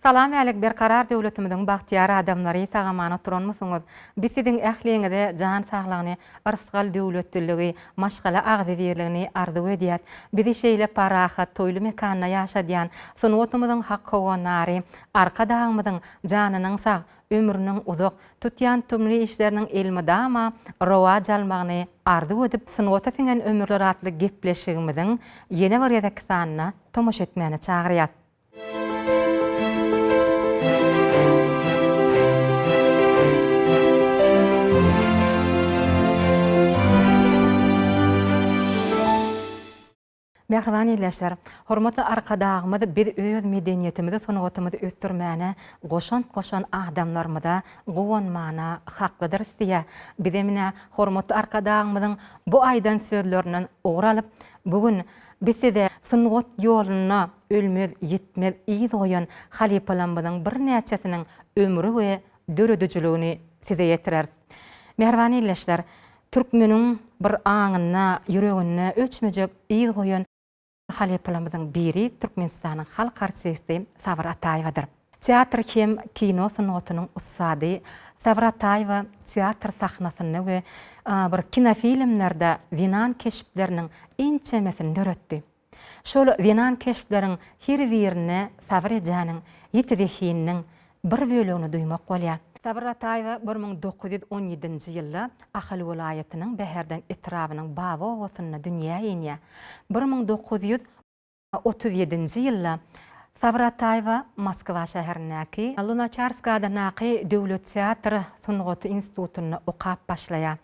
Salam älik Berkarar döwletimiziň bagtyýar adamlary sagaman oturanmysyňyz? Biz siziň ähliňize jan saglygyny, yrsgal döwletliligi, maşgala agzybirligini arzuw edýäs. Bizi şeýle parahat, toýly mekanda ýaşadýan sungatymyzyň hak howandary Arkadagymyzyň janynyň sag, ömrüniň uzak, tutýan tumly işleriniň elmydama rowaç almagyny arzuw edip, Sungata siňen ömürler atly gepleşigimiziň ýene bir gezekki sanyna tomaşa etmäne çagyrýas. Mähriban ildeşler! Hormatly Arkadagymyz biz öz medeniýetimizi, sungatymyzy ösdürmäne goşant goşan adamlarymyza guwanmana haklydyrys diýýär. Bizem ine, hormatly Arkadagymyzyň bu aýdan sözlerinden ugur alyp, bu gün biz size sungat ýolunda ölmez, ýitmez yz goýan halypalarymyzyň birnäçesiniň ömri we döredijiligini size ýetireris. Mähriban ildeşler, türkmeniň bir aňynda, ýüreginde öçmejek yz goýan halypalarymyzyň biri Türkmenistanyň halk artisti Sabyr Ataýewadyr. Teatr hem kino sungatynyň ussady Sabyr Ataýewa teatr sahnasynda we bir kinofilmlerde zenan keşpleriniň ençemesini döretdi. Şol zenan keşpleriň her birinde Sabyr ejäniň ýiti zehininiň bir bölegini duýmak bolýar. Sabyr Ataýewa 1917-nji ýylda Ahal welaýatynyň Bäherden etrabynyň Baba obasynda dünýä inýär. 1937-nji ýylda Sabyr Ataýewa Moskwa şäherindäki Lunaçarskiý adyndaky döwlet teatr sungaty institutynda okap başlaýar.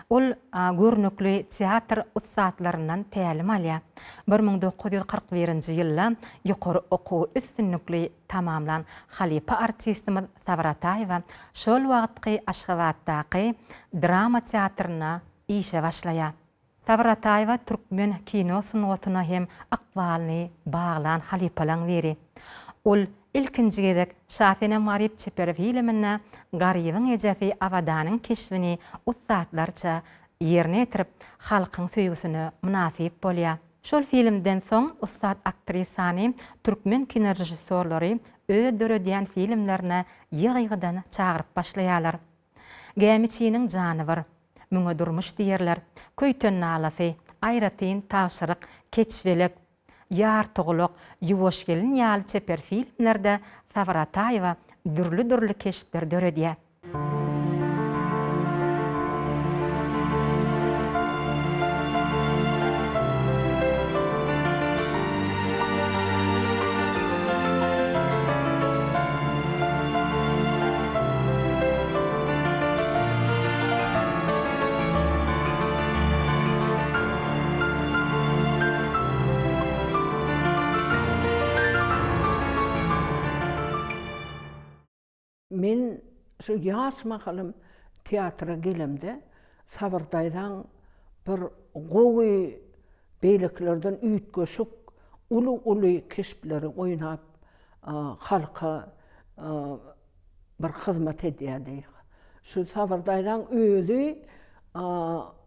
Ol görnükli teatr ussatlaryndan tälim alýar. 1941-nji ýylda ýokary okuwy üstünlikli tamamlan halypa artistimiz Sabyr Ataýewa şol wagtky Aşgabatdaky drama teatrynda işe başlaýar. Sabyr Ataýewa türkmen kino sungatyna hem ykbalyny baglan halypalaň biri. Ol ilkinji gezek Şasenem-Garyp çeper filminde Garybyň ejesi Abadanyň keşbini ussatlarça ýerine ýetirip, halkyň söýgüsine mynasyp bolýar. Şol filmden soň ussat aktrisany türkmen kinorežissýorlary öz döredýän filmlerine ýygy-ýygydan çagyryp başlaýarlar. Gämiçiniň jany bir. Müňe durmuş diýerler. Köýten nalasy, Aýratyn tabşyryk, Keçbelek, Ýartygulak, Ýuwaş gelin ýaly çeper filmlerde Sabyr Ataýewa dürli-dürli keşpleri döredýär. Men şu ýaş mahalym teatra gelemde Sabyr daýzaň bir gowy beýlekilerden üýtgeşik uly-uly keşpleri oýnap halka bir hyzmat edýärdi. Şu Sabyr daýzaň özi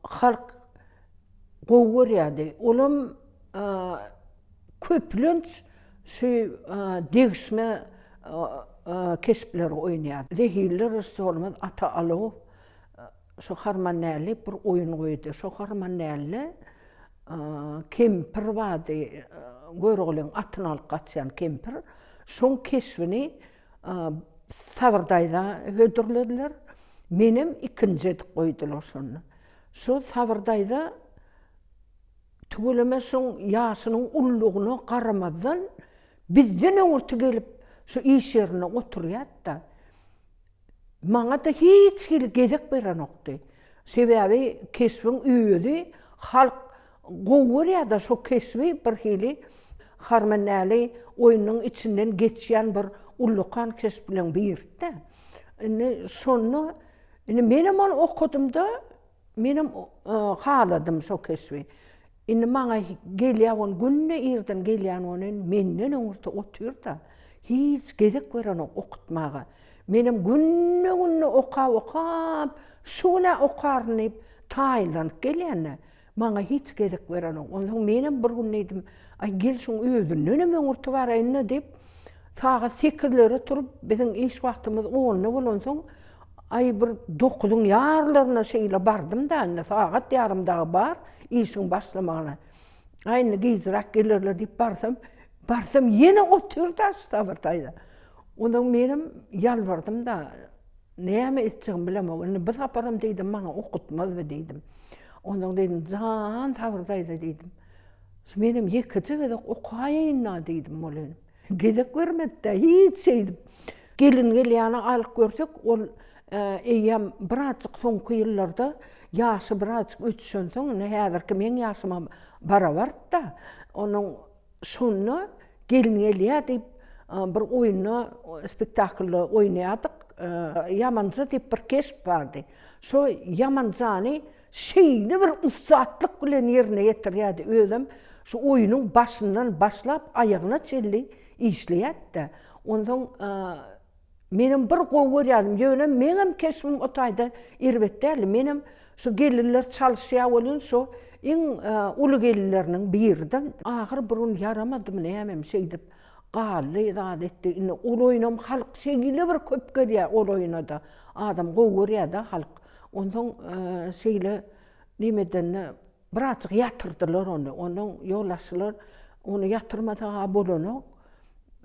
halk gowy görýärdi. Olam köplenç şu degişme keşpleri oýnaýardy. Zehinli režissýorymyz Ata Alow şu Harmandäli bir oýun goýdy. Şo Harmandälide kempir bardy, Göroglyň atyny alyp gaçýan kempir. Şoň keşbini Sabyr daýza hödürlediler. Menem ikinji edip goýdular şonda. Şo Sabyr daýza tüweleme şoň ýaşynyň ululygyna garamazdan bizden öňürti gelip şu iş ýerinde oturýardy-da. Maňa-da hiç hili gezek berenokdy. Sebäbi keşbiň özi halk gowy görýär-de şo keşbi birhili Harmandäli oýnunyň içinden geçýän bir ullakan keşpleriň biridi-de. Indi şonda indi menem ony okadym-da, Menem haladym şo keşbi. Indi maňa gelýär ony günde irden gelýän ony menden öňürti otyr-da. Hiç gezek berenok okutmaga. Menem günde-günde okap-okap, şu gün-ä okaryn diýip taýynlanyp gelýän-de. Maňa hiç gezek berenok. Onsoň menem bir gün diýdim, Aý gel şuň özündenem öňürti baraýyn-da diýip, Sagat sekizlere turup, biziň iş wagtymyz onda bolansoň, aý bir dokuzyň ýarlaryna şeýle bardym-da, indi sagat ýarym dagy bar işiň başlamagyna. Aý indi gijräk gelerler diýip barsam, barsam ýene otyr-da şu Sabyr daýza. Onsoň menem ýalbardym-da, näme etjegimi bilemok, indi bu saparam diýdim, maňa okutmaz bu diýdim. Onsoň diýdim, jan Sabyr daýza diýdim. Şu menem ýekeje gezek okaýaýyn-da diýdim welin. Gezek bermedi-dä, hiç şeýdip. Gelin gelýäni alyp görsek, ol eýýäm birazjyk soňky ýyllarda ýaşy birazjyk ötüşensoň, indi häzirki meň ýaşyma barabardy-da. Onuň şonda Gelin gelýär diýip bir oýunda, spektaklda oýnaýardyk. Ýamanja diýip bir keşp bardy. Şo Ýamanjany Şeýle bir ussatlyk bilen ýerine ýetirýärdi, özem şu oýnuň başyndan başlap aýagyna çenli işleýärdi-de. Onsoň menem bir gowy görýärdim, ýöne meňem keşbim o taýda erbet däldi. Menem şu gelinler çalyşýar welin şo iň uly gelinleriniň biridim. Ahyr bir gün ýaramadymy nämemi şeýdip galdy, zat etdi. Indi ol oýnam halk şeýle bir köp gelýär ol oýna-da. Adam gowy görýär-de halk. Onsoň şeýle neme edende birazjyk ýatyrdylar ony. Ondan ýolbaşçylar ony ýatyrmasa-ha bolanok.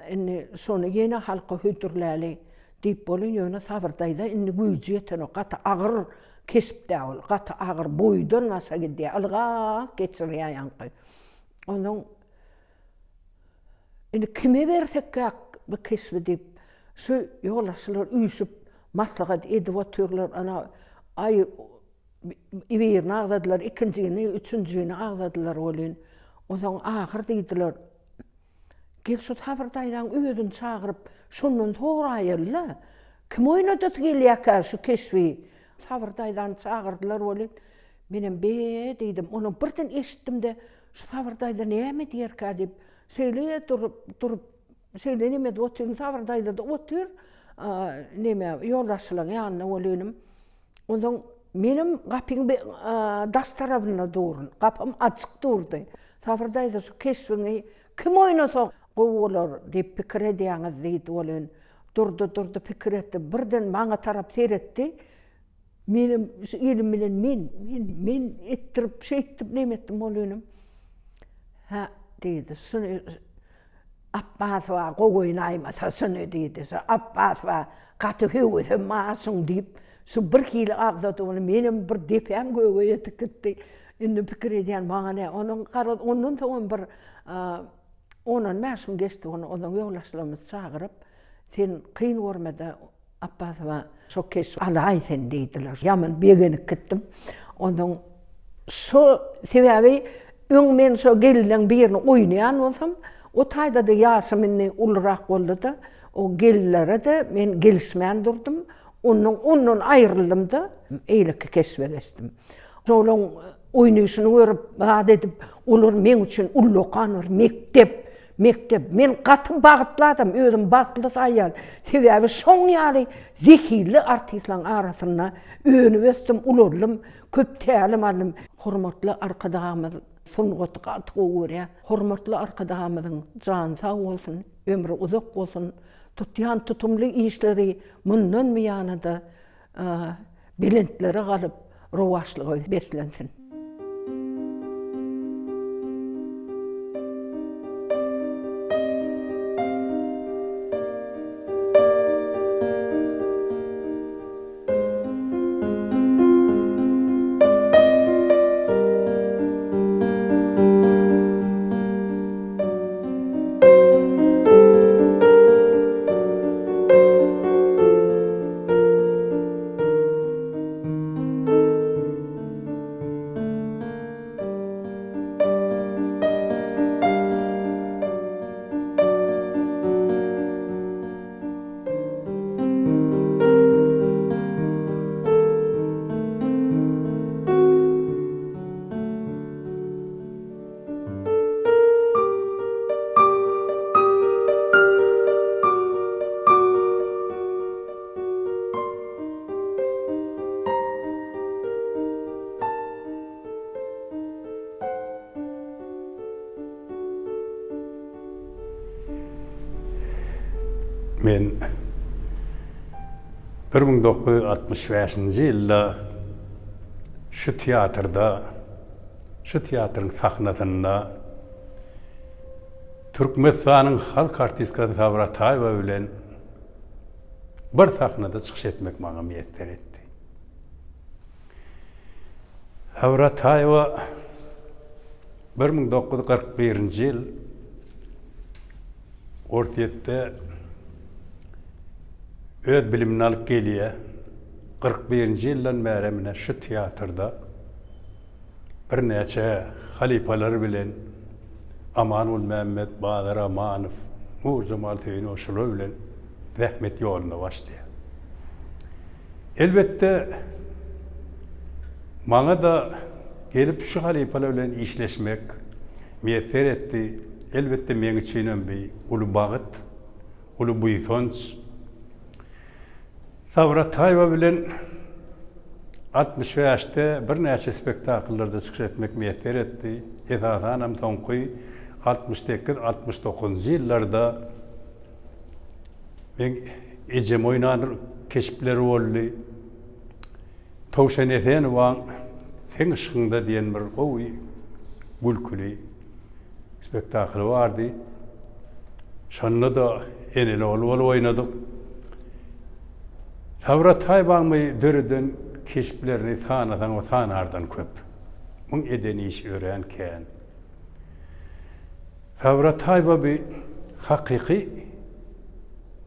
Indi şony ýene halka hödürläli diýip bolun, ýöne Sabyr daýza indi güýji ýetenok. Gaty agyr keşp-dä ol. Gaty agyr, boýdan başa gidýär. Ylgap geçirýär ýaňky. Onsoň Indi kime bersekkäk bu keşbi diýip, şu ýolbaşçylar üýşüp maslahat edip otyrlar. Ana, aý, birini agzadylar, ikinjini, üçünjini agzadylar welin, onsoň ahyr diýdiler, Gel şu Sabyr daýzaň özüni çagyryp, şondan soraýaly-la, kim oýnadasy gelýärkä şu keşbi? Sabyr daýzany çagyrdylar welin, menem be diýdim. Onam birden eşitdim-de, Şu Sabyr daýza näme diýerkä diýip, şeýle durup, durup, şeýle neme edip otyryn, Sabyr daýza-da otyr, neme, ýolbaşçylaryň ýanynda welinim. Onsoň menem gapyň daş tarabynda durun, gapym açyk durdy. Sabyr daýza şu keşbiňi kim oýnasa gowy bolar diýip pikir edýäňiz diýdi welin, durdy, durdy, pikir etdi, birden maňa tarap seretdi. Menem şu elim bilen men, men, men etdirip, şeýtdip neme etdim ol önem. Hä, diýdi, şuny Apbasowa gowy oýnaýmasa şuny diýdi. Şu Apbasowa gaty höwesem bar şuň diýip, şu bir hili agzady ony. Menem bir depäm göge ýetip gitdi. Indi pikir edýän maňa ne, onuň garaz ondan soňam bir ondan bäş gün geçdi, ony onuň ýoldaşlarymyzy çagyryp, sen kyn görmede Apbasowa şo keşbi alaý sen diýdiler. Ýaman begenip gitdim. Onsoň şo sebäbi öň men şo gelinleň birini oýnaýan bolsam, o taýda-da ýaşym indi ulurak boldy-da, o gelinlere-de men gelişmän durdum. Ondan ondan aýryldym-da, eýleki keşbe geçdim. Şolaň oýnaýşyny görüp, zat edip, olar meň üçin ullakan bir mekdep. Mekdep. Men gaty bagtly adam, özüm bagtly saýýan. Sebäbi şoň ýaly zehinli artistlaryň arasynda önüp ösdüm, ulaldym, köp tälim aldym. Hormatly Arkadagymyz sungaty gaty gowy görýär. Hormatly Arkadagymyzyň jany sag bolsun, ömri uzak bolsun, tutýan tutumly işleri mundan buýana-da belentlere galyp, rowaçlyga beslensin. Men 1965-nji ýylda şu teatrda, şu teatryň sahnasynda Türkmenistanyň halk artistkasy Sabra Ataýewa bilen bir sahnada çykyş etmek maňa miýesser etdi. Sabra Ataýewa 1941-nji ýyl Orsýetde öz bilimini alyp gelýär. 41-nji ýyldan bäri mine şu teatrda birnäçe halypalar bilen Aman Gulmämmet, Bazar Amanow, Nurjemal Söýünow şular bilen zähmet ýoluna başlaýar. Elbetde, maňa-da gelip şu halypalar bilen işleşmek miýesser etdi. Elbetde, meň üçinem bi uly bagt, uly buýsanç. Sabra Ataýewa bilen 65-de birnäçe spektakllarda çykyş etmek miýesser etdi. Esasanam soňky 68, 69-njy ýyllarda meň ejem oýnan keşpleri boldy. Towşan Esenowaň Seň yşkyňda diýen bir gowy gülküli spektakly bardy. Şonda-da eneli-ogul bolup oýnadyk. Sabra Taýbaňmy döreden keşplerini sanasaň sanardan köp. Muň eden işi örän kän. Sabra Taýba bi hakyky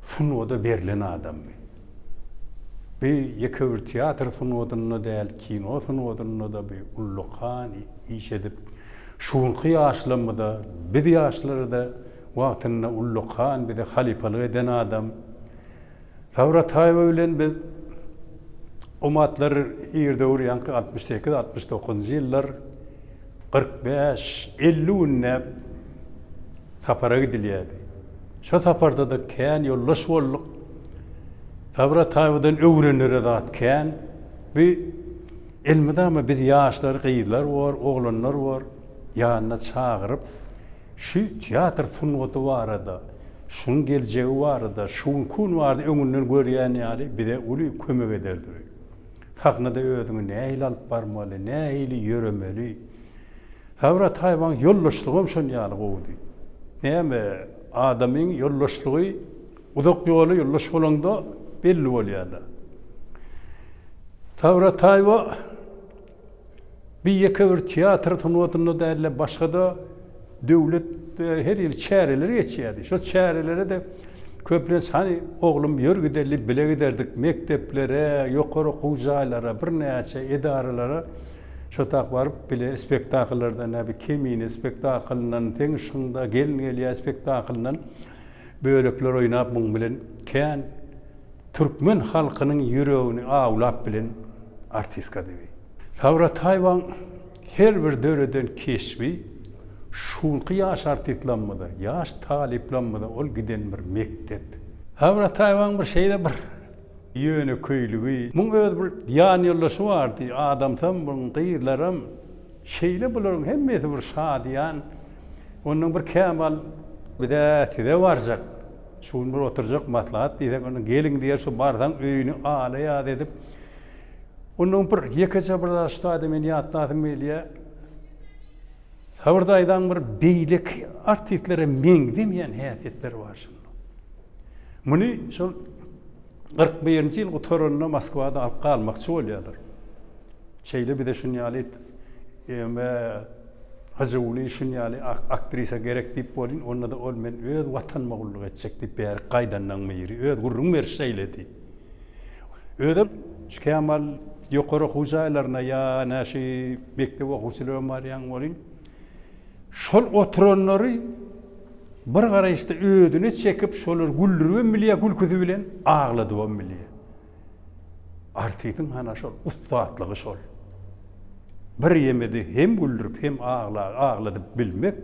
sungata berlen adamdy. Bi ýeke bir teatr sungatynda däl, kino sungatynda-da bi ullakan iş edip, şu günki ýaşlarymyza, biz ýaşlara-da wagtynda ullakan bize halypalyk eden adam. Sabra Ataýewa bilen biz omatlar ir döwür ýaňky 68, 69-njy ýyllar 45, 50 günläp sapara gidilýärdi. Şo saparda-da kän ýoldaş bolduk. Sabra Ataýewadan öwrenere zat kän. Bu elmydama biz ýaşlar, gyzlar bor, oglanlar bor, ýanyna çagyryp, şu teatr sungaty barada, şuň geljegi barada, şu günki gün barada öňünden görýän ýaly bize uly kömek ederdi. Sahnada özüňi nähili alyp barmaly, nähili ýöremeli. Sabra Ataýewaň ýoldaşlygam şon ýaly gowudy. Näme, adamyň ýoldaşlygy uzak ýola ýoldaş bolaňda belli bolýar-da. Sabra Ataýewa bir ýeke bir teatr sungatynda däl-de, başga-da döwlet her ýyl çäreler geçýärdi. Şo çärelere-de köplenç hany oglum ýör gideli bile giderdik mekdeplere, ýokary okuw jaýlara, birnäçe edaralara. Şo tak baryp bile spektakllardan näbi Kemine spektaklyndan, Seň yşgyňda gelin gelýär spektaklyndan bölekler oýnap muň bilen kän türkmen halkynyň ýüregini awlap bilen artistkady bi. Sabra Taýwaň her bir döreden keşbi şunky ýaş artistlammyza, ýaş talyplammyza ol giden bir mekdep. Sabra Taýwaň bir şeýle bir Ýönekeýligi. Muň öz bir ýanýoldaşy bardy, adamsam muň, gyzlaram. Şeýle bularyň hemmesi bir şadyýan. Onnoň bir kämal biz-ä size barjak, şu gün bir oturjak maslahat diýsek, onnoň geliň diýer, şu barsaň öýüni ala-ýaz edip. Onnoň bir ýekeje bir zat şu taýda men ýatlasym gelýär. Sabyr daýzaň bir beýleki artistlere meňzemeýän häsiýetleri bar şunda. Muny şol 41-nji ýyl gutaranda Moskwada alyp galmakçy bolýarlar. Şeýle bize şun ýaly eme hyjuwly şun ýaly aktrisa gerek diýip bolýn, onda-da ol men öz watanyma gulluk etjek diýip bärik gaýdanlaň biri. Öz gürrüň berişi şeýledi. Özem şu kämal ýokary okuw jaýlaryna ýa nä şu mekdep okuwçylaram barýan bolýn. Şol oturanlary Bir garaýyşda özüne çekip şolary güldüribem bilýär gülküsi bilen, agladybam bilýär. Artisiň hana şol ussatlygy şol. Bir ýemede hem güldürip hem agladyp bilmek.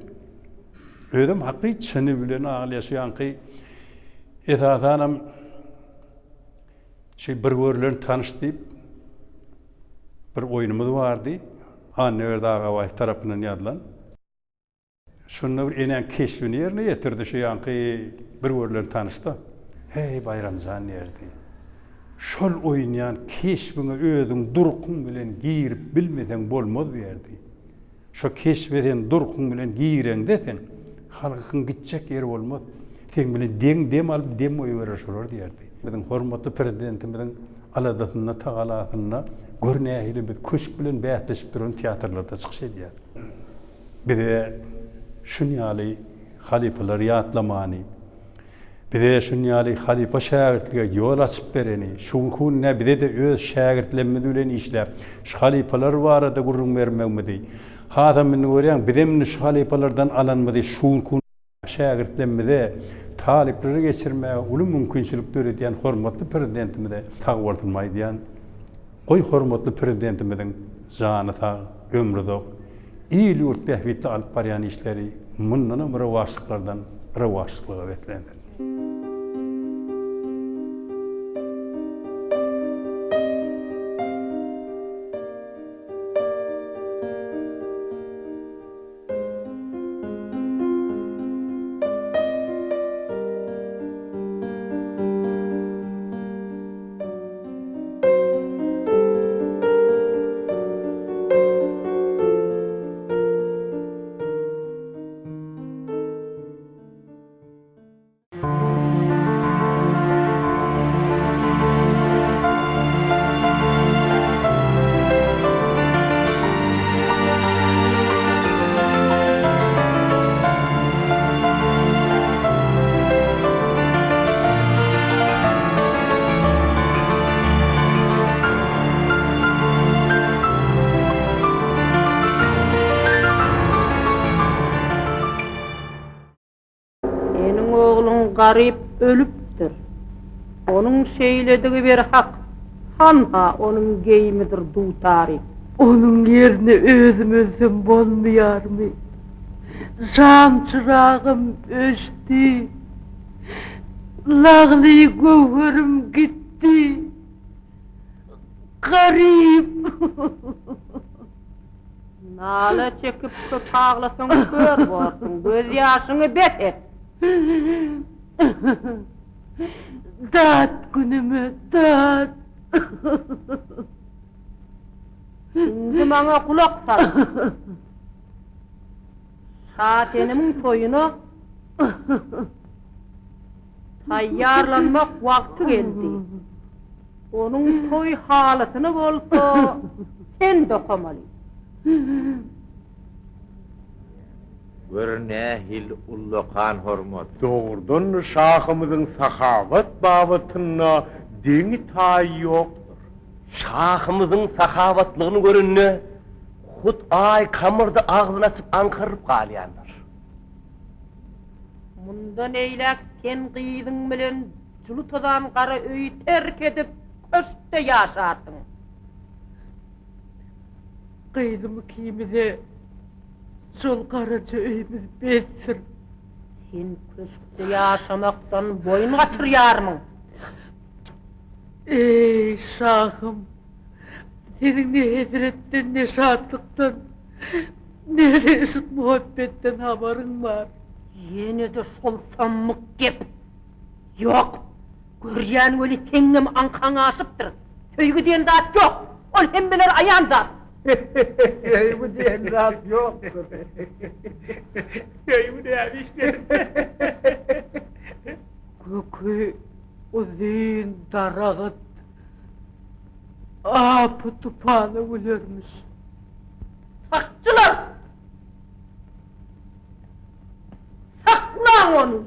Özem haky çyny bilen aglaýar şu ýaňky esasanam şu bir görlen tanyş diýip bir oýnumyz bardy. Annaberdi Agabaýew tarapyndan ýazylan. Şonda bir enäň keşbini ýerine ýetirdi şu ýaňky bir görlen tanyşda. Heý, Baýram jan diýerdi. Şol oýnaýan keşbiňe özüň durkuň bilen girip bilmeseň bolmaz diýerdi. Şo keşbe sen durkuň bilen gireňde sen, halkyň gitjek ýeri bolmaz. Seň bilen deň dem alyp dem goýberer şolar diýerdi. Biziň hormatly Prezidentimiziň aladasynda, tagalasynda gör nähili biz köşk bilen bäsleşip duran teatrlarda çykyş edýäs. Bize şun ýaly halypalary ýatlamany, Bize şun ýaly halypa-şägirtlige ýol açyp bereni, şu günki günde bize-de öz şägirtlerimiz bilen işläp, şu halypalar barada gürrüň bermegimizi, hasam indi görýäň, bizem indi şu halypalardan alanymyzy şu günki gün şägirtlerimize, talyplara geçirmäge uly mümkinçilik döredýän hormatly Prezidentimize sagbolsunymy aýdýan. Goý hormatly Prezidentimiziň jany sag, ömri uzak, il-ýurt bähbitli alyp barýan işleri mundanam rowaçlyklardan rowaçlyklara beslensin. Seniň ogluň Garyp ölüpdir. Onuň şeýledigi bir hak. Hanha, onuň geýimidir dutary. Onuň ýerine özüm ölsem bolmaýarmy? Şam çyragym öçdi. Lagly göwherim gitdi. Garyp! Nala çekip köp aglasaň kör borsuň, gözýaşyňy bes et! Dat günüme, dat! Indi maňa gulak sal! Şasenemiň toýuna taýýarlanmak wagty geldi. Onuň toý halysyny bolsa sen dokamaly. Gör nähili ullakan hormat. Dogrudan-da şahymyzyň sahawat babatynda deňi-taýy ýokdur. Şahymyzyň sahawatlygyny görende hut Aý kamar-da agzyny açyp aňkarylyp galýandyr. Mundan eýläk sen gyzyň bilen July tozan gara öýi terk edip, köşkde ýaşarsyň. Gyzym ikimize şol garaja öýümiz besdir. Sen köşkde ýaşamakdan boýun gaçyrýarmyň? Eý, şahym, seniň ne hesretden, ne şatlykdan, ne-de yşk-muhabbetden habaryň bar. Ýene-de şol sammyk gep! Ýok! Görýän weli seňňem aňkaň aşypdyr. Söýgi diýen zat ýok! Ol hemmelere aýan zat! Söýgi diýen zat ýokdur. Söýgi näme işlesin? Köki uzyn daragyt apy-tupana gülermiş. Sakçylar! Saklaň ony!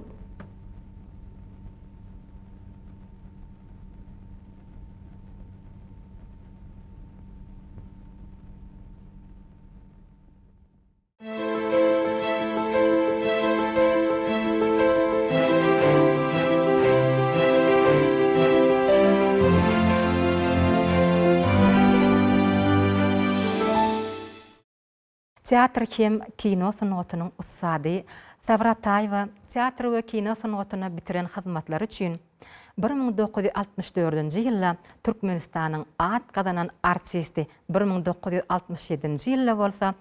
Teatr hem kino sungatynyň ussady Sabra Ataýewa teatr we kino sungatyna bitiren hyzmatlary üçin 1964-nji ýylda Türkmenistanyň at gazanan artisti, 1967-nji ýylda bolsa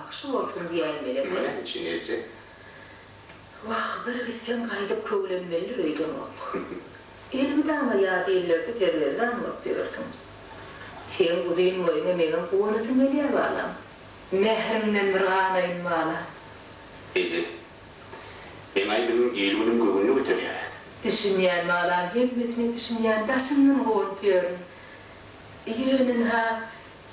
Ýagşy bolsun diýäýmeli eken. Näme üçin eje? Wah, bir gitseň gaýdyp köwlenmelidir öýdemok. Elmydama ýat illerde sergezdan bolup ýörsüň. Seň uzyn boýuňa meňem guwanasym gelýär balam. Mähriňden bir ganaýyn bala. Eje, meň aýdymym il-günüň göwnüni göterýär. Düşünýän balam, hemmesine düşünýän, daşyňdan guwanyp ýörün. Ýöne ynha,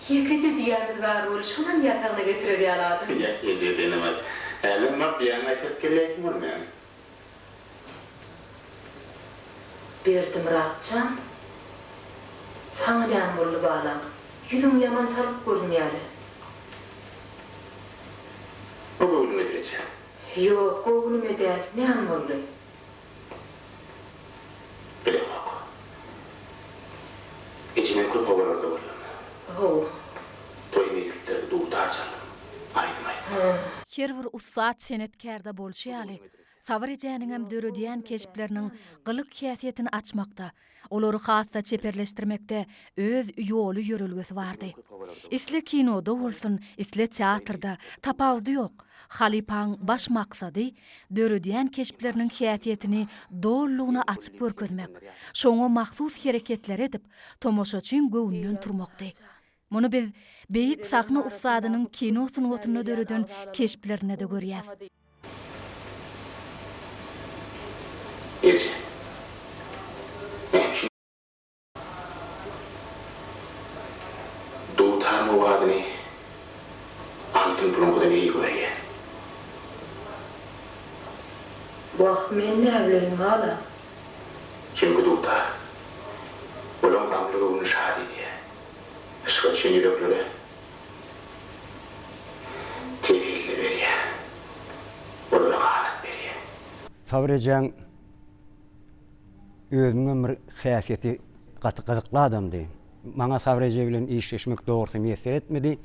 ýekeje düýämiz bar weli, şonam ýatagyna getirer ýaly adam. Ýa, eje, senem-aý. Hälem bar düýäňi gaýtaryp gelýärsiň bolmaýamy? Berdimyrat jan, saňa näme boldy balam? Ýüzüň ýaman salyk görünýäle. Bu göwnüňe eje. Ýok, göwnüme däl, näme boldy? Bilemok. Eje men köp obalarda boldum. How. Toý mejlislerde dutar çaldym, aýdym aýtdym. Her bir ussat senetkärde bolşy ýaly, Sabyr ejäniňem döredýän keşpleriniň gylyk-häsiýetini açmakda, olary has-da çeperleşdirmekde öz ýoly-ýörelgesi bardy. Isle kinoda bolsun, isle teatrda, tapawudy ýok, halypaň baş maksady döredýän keşpleriniň häsiýetini dolulygyna açyp görkezmek, şoňa mahsus hereketleri edip, tomaşaçyň göwnünden turmakdy. Muny biz beýik sahna ussadynyň kino sungatynda döreden keşplerinde-de görýäs. Eje, näme üçin dutar owazyny altyn puluňkydan eý görýän? Wah, men näbileýin, balam. Çünki dutar, olaň gamly göwnüni şat edýär. Yşga düşen ýüreklere teselli berýär, olara ganat berýär. Sabyr ejäň özüniňem bir häsiýeti gaty gyzykly adamdy. Maňa Sabyr eje bilen işleşmek dogrusy miýesser etmedi.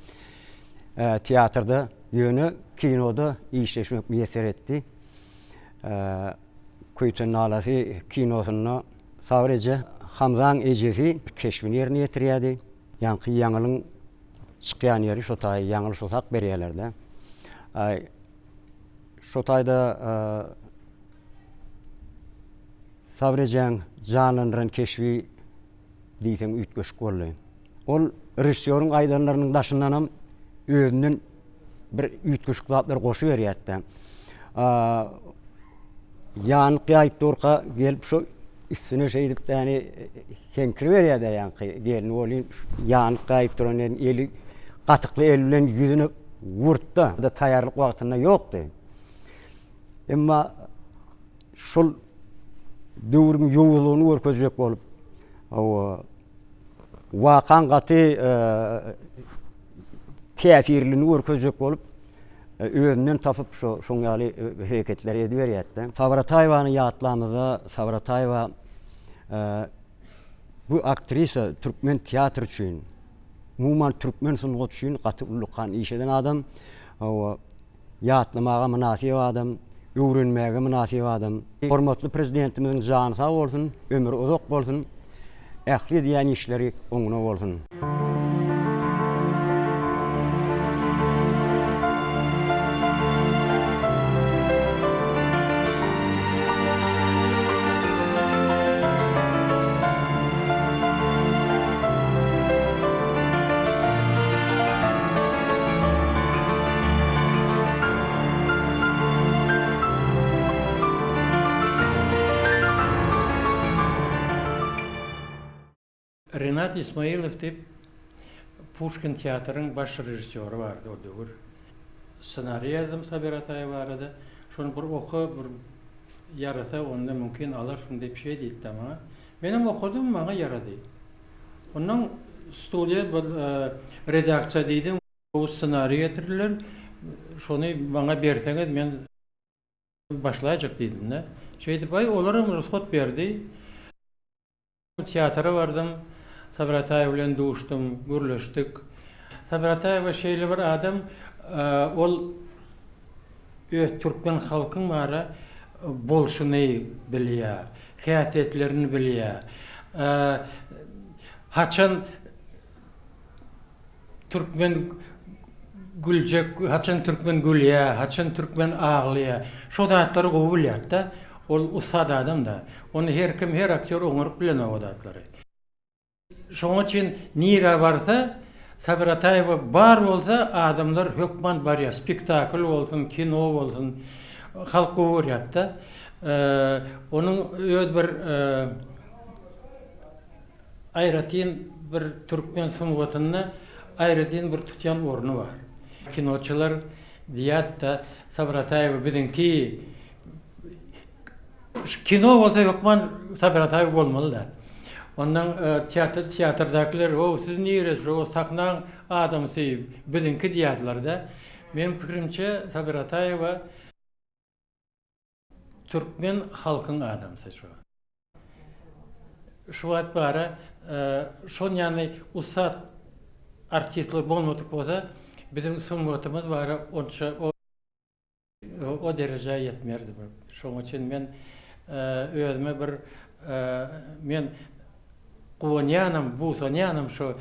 Teatrda, ýöne kinoda işleşmek miýesser etdi. Köýten nalasy kinosynda Sabyr eje Hamzaň ejesi keşbini ýerine ýetirýärdi. Ýaňky ýaňylyň çykýan ýeri şo taýy ýaňyl şo sak berýärler-de. Aý şo taýda Sabyr ejäň janlandyran keşbi diýseň üýtgeşik boldy. Ol režissýoryň aýdanlarynyň daşyndanam özünden bir üýtgeşik zatlar goşuberýärdi. Ýanyk ýaýyp durka gelip şu üstüne şeýdip däni heňkiriberýärdi ýaňky gelin welin ýanyk ýaýyp duran eli gatykly eli bilen ýüzüne wurtda da taýýarlyk wagtynda ýokdy. Emma şol döwrüň ýowuzlygyny görkezjek bolup, hawa, wakaň gaty täsirlini görkezjek bolup, özünden tapyp şo şoň ýaly hereketleri ediberýärdi. Sabyr Ataýewany ýatlamyzda Sabyr Ataýewa bu aktrisa türkmen teatry üçin, umuman türkmen sungaty üçin gaty ullakan iş eden adam. Hawa, ýatlamaga mynasyp adam, öwrenmäge mynasyp adam. Hormatly Prezidentimiziň jany sag bolsun, ömri uzak bolsun, ähli edýän işleri oňuna bolsun. Renat Ismailow diýip Puşkin teatryň baş režissýory bardy o döwür. Ssenariý ýazdym Sabir Ataýew barada. Şony bir oka, bir ýarasa onda mümkin alarsyň diýip şeý diýdi-de maňa. Menem okadym, maňa ýarady. Ondan studiýa bir redaksiýa diýdim, gowy ssenariý getirdiler. Şony maňa berseňiz men başlaýjak diýdim-de. Şeýdip aý olaram rugsat berdi. Teatra bardym, Sabir Ataýew bilen duşdum, gürleşdik. Sabir Ataýewa şeýle bir adam, ol öz türkmen halkyň bara bolşuny bilýär, häsiýetlerini bilýär. Haçan türkmen. güljek, haçan türkmen gülýär, haçan türkmen aglaýar. Şo zatlary gowy bilýär-de. Ol ussat adam-da. Ony her kim, her aktýor oňaryp bilenok o zatlary. Şonuň üçin nirä barsa, Sabir Ataýewa bar bolsa adamlar hökman barýar. Spektakl bolsun, kino bolsun, halk gowy görýär-de. Onuň öz bir aýratyn bir türkmen sungatynda aýratyn bir tutýan orny bar. Kinoçylar diýýär-de, Sabir Ataýewa biziňki. Kino bolsa hökman Sabir Ataýew bolmaly-da. Ondan teatr teatrdakylar, "Ow, siz nire, şu sahnaň adamsy, biziňki" diýýärdiler-de. Meniň pikirimçe, Sabir Ataýewa türkmen halkyň adamsy şu. Şu wagt bara şon ýaly ussat artistler bolmadyk bolsa, biziň sungatymyz bara onça o derejä ýetmerdi. Şonuň üçin men özüme bir men guwanýanam, buýsanýanam şo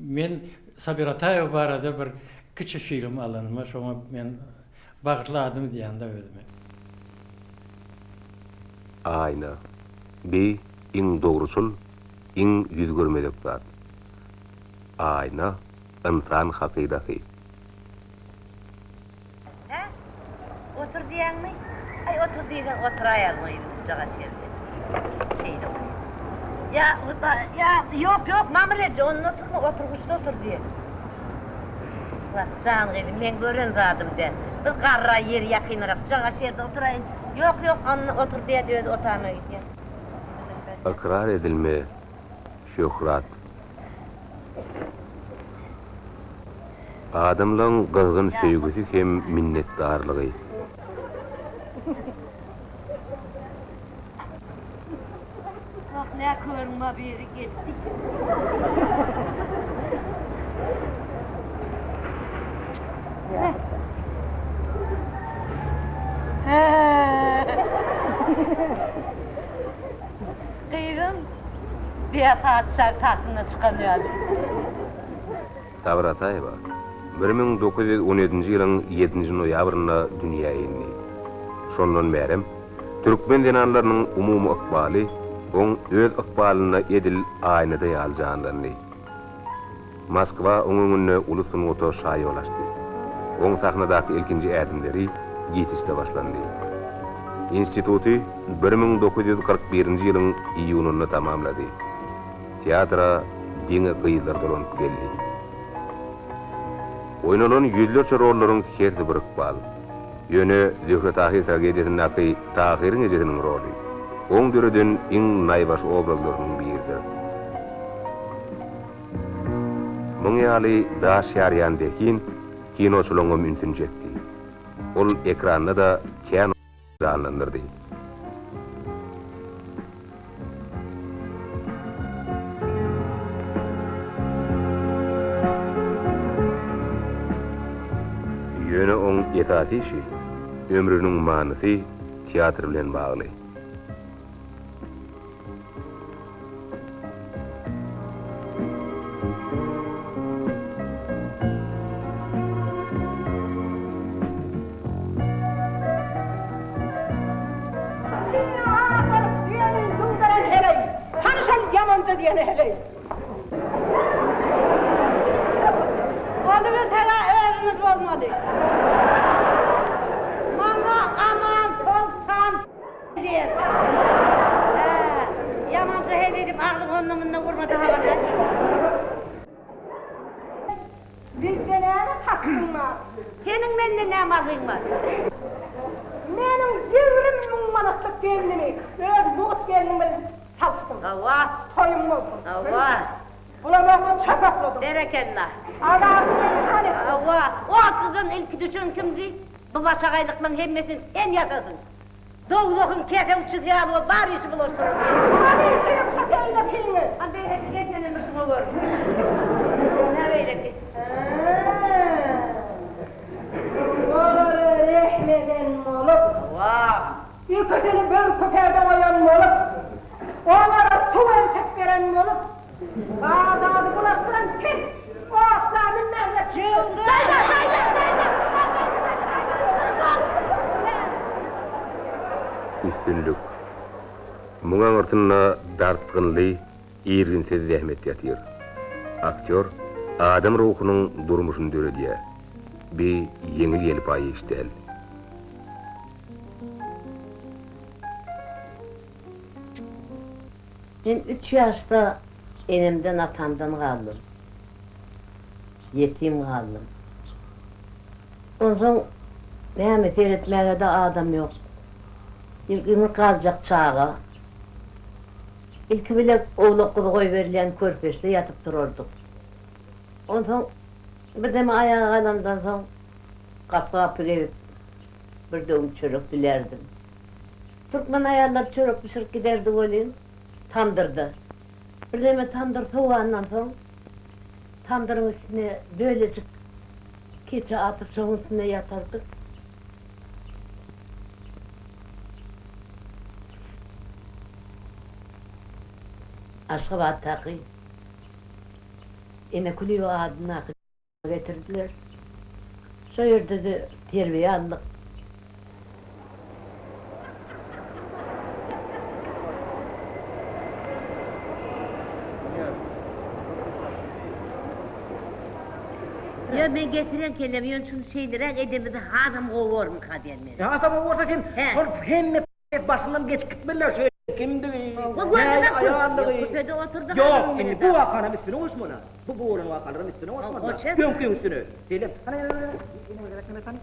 men Sabir Ataýew barada bir kiçi film alanyma şoňa men bagtly adam diýýän-de özüme. Aýna. Bi iň dogruçyl, iň ýüz görmezek zat. Aýna, ynsan hakydasy. Hä? Otur diýýäňmi? Aý, otur diýseň oturaýaryn gyzym, şujagaş ýerde. Şeýle goý. Ýa, ýa, ýok, ýok, Mamur eje, onda oturma, oturgyçda otur diýen. Wah, jan gyzym, meň gören zadym däl. Bir garra ýeri ýakynrak, şujagaş ýerde oturaýyn. Ýok, ýok, onda otur diýýän, özi otama gidýär. Ykrar edilme, şöhrat. Adamlaň gyzgyn söýgüsi hem minnetdarlygy. Gyzym, diýä patyşa tagtyndan çykan ýaly. Sabyr Ataýewa 1917-nji ýylyň ýedinji noýabrynda dünýä indi. Şondan bärem türkmen zenanlarynyň umumy ykbaly oň öz ykbalynda edil aýnada ýaly janlandy. Moskwa oň öňünde uly sungata şaýol açdy. Oň sahnadaky ilkinji ädimleri GITIS-de başlandy. Instituty 1941-nji ýylyň iýunynda tamamlady. Teatra diňe gyzlar dolanyp geldi. Oýnalan ýüzlerçe rollaryň hersi bir ykbal. Ýöne Zöhre-Tahyr tragediýasyndaky Tahyryň ejesiniň roly oň döreden iň naýbaşy obrazlarynyň biridir. Muň ýaly daş ýarýan zehin kinoçylaryňam ünsüni çekdi. Ol ekranda-da kän janlandyrdy. Ýöne oň esasy işi, ömrüniň manysy teatr bilen bagly. Hany şol ýamanja diýeni heleý. Bolubilseg-ä özümiz bolmaly. Maňa Aman soltan diýer. Hä, ýamanja heleý diýip agzyňy onda-munda urma-da habar ber. Bizde näme hakyň bar? Seniň mende näme arzyň bar? Meniň 20 müň manatlyk gelnimi öz mugt gelniň bilen çalyşdyň. Hawa. Toýuň bolsun. Hawa. Bulamagmy çöp okladyň. Berekella. Azabyň meni han etdiň. Hawa. Otludan ilki düşen kimdi? Bu başagaýlyklaryň hemmesini sen ýasadyň. Dowzahyň kese uçusy ýaly bolup bar işi bulaşdyryp. Hany siziň şu beýlekiňiz? Hany beýleki gel senem bir şuňa gör. Nä beýleki? Olara rehm eden bolup. Hawa. Ikisini bir küpede goýan bolup. Olara suw eltip beren bolup. Bar zady bulaşdyran sen. Otla münmezek. Jöwza! Muň aňyrsynda dartgynly, irginsiz zähmet ýatyr. Aktýor adam ruhunyň durmuşyny döredýär. Bi ýeňil-ýelpaý iş däl. Men üç ýaşda enemden atamdan galdym. Ýetim galdym. Onsoň näme seretmäge-de adam ýok. Ýüňi galjak çaga. Ilki bile owlak-guzy goýberilýän körpeçde ýatyp turardyk. Onsoň birdeme aýaga galandan soň gapy-gapy gezip bir döwüm çörek dilärdim. Türkmen aýallary çörek bişirip giderdi welin, tamdyrda. Birneme tamdyr sowandan soň, tamdyryň üstüne bölejik keçe atyp, şonuň üstünde ýatardyk. Aşgabatdaky Ene Kulyýewa adyndaky Getirdiler. Şo ýerde-de terbiýe aldyk. Ýok, men getiren kelläm, ýöne şuny şeýleräk edemizde hasam gowy bormyka diýen men. Hasam gowy bolsa sen şol hemme Başyndan geçip gitmeliler şu kimdigi, nähili aýaldygy. Ýok, indi bu wakanam üstüne goşmaly. Bu bu bolan wakalaram üstüne goşmaly. Öňkiň üstüne. Seýle. Hany ýene bir gezek hany.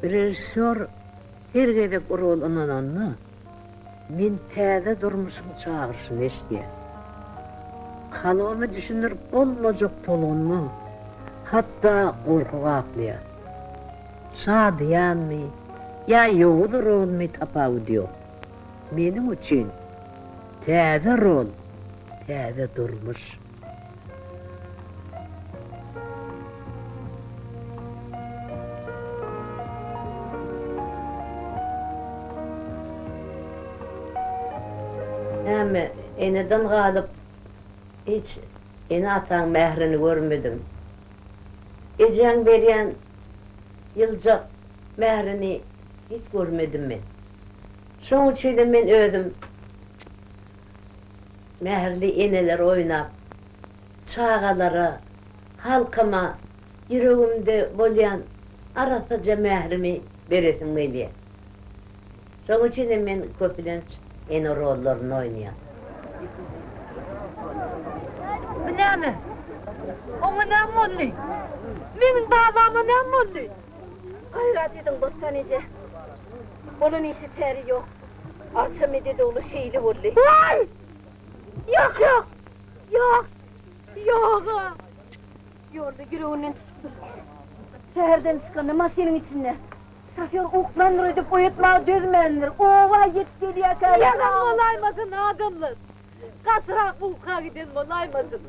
Režissýor her gezek rol ynananda, men täze durmuşyň çagyryşyny eşidýän. Kalbymy düşündirip bolmajak tolgunma, hatda gorky gaplaýar. Şadyýanmy ýa ýowuz rolmy tapawudy ýok. Meniň üçin täze rol, täze durmuş. Näme, eneden galyp hiç ene-ataň mährini görmedim. Ejeň berýän ýyljak mährini hiç görmedim men. Şoň üçinem men özüm mähirli eneler oýnap, çagalara, halkyma ýüregimde bolýan arassaja mährimi beresim gelýär. Şoň üçinem men köplenç ene rollaryny oýnaýan. Bu näme? Oňa näme boldy? Meniň balama näme boldy? Gaýrat ediň, Bossan eje. Bolan işe çäre ýok. Arça Medet ogly şeýle boldy. Waý! Ýok, ýok! Ýok! Ýog-a! Ýolda ýüreginden tutupdyr. Şäherden çykanda maşynyň içinde. Şofýor uklandyr öýdüp oýatmaga dözmändir. Oba ýetip gelýärkä Ýalan bolaýmasyn adamlar. Gatyrak uka giden bolaýmasyn.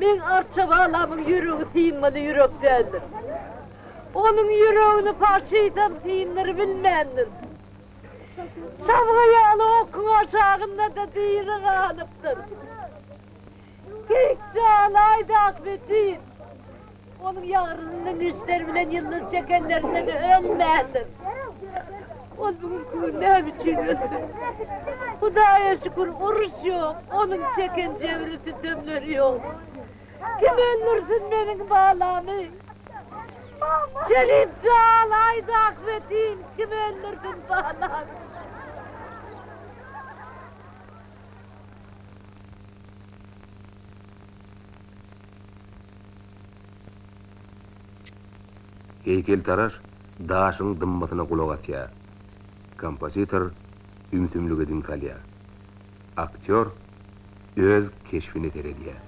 Meň Arça balamyň ýüregi synmaly ýürek däldir. Onuň ýüregini faşisem syndyrybilmändir. Çabga ýaly okuň aşagynda-da diri galypdyr. Keýik jalaýdy ahbetin. Onuň ýagrynda neşter bilen ýyldyz çekenlerinde-de ölmändir. Ol bu günki gün näme üçin öldi? Hudaýa şükür, uruş ýok, onuň çeken jebri-sütemleri ýok. Kim öldürsin meniň balamy? Şerip jan, aýt ahbetin, kim öldürsin balamy? Heýkeltaraş daşyň dymmasyna gulak asýar. Kompozitor ümsümlige diň salýar. Aktýor öz keşbine seredýär.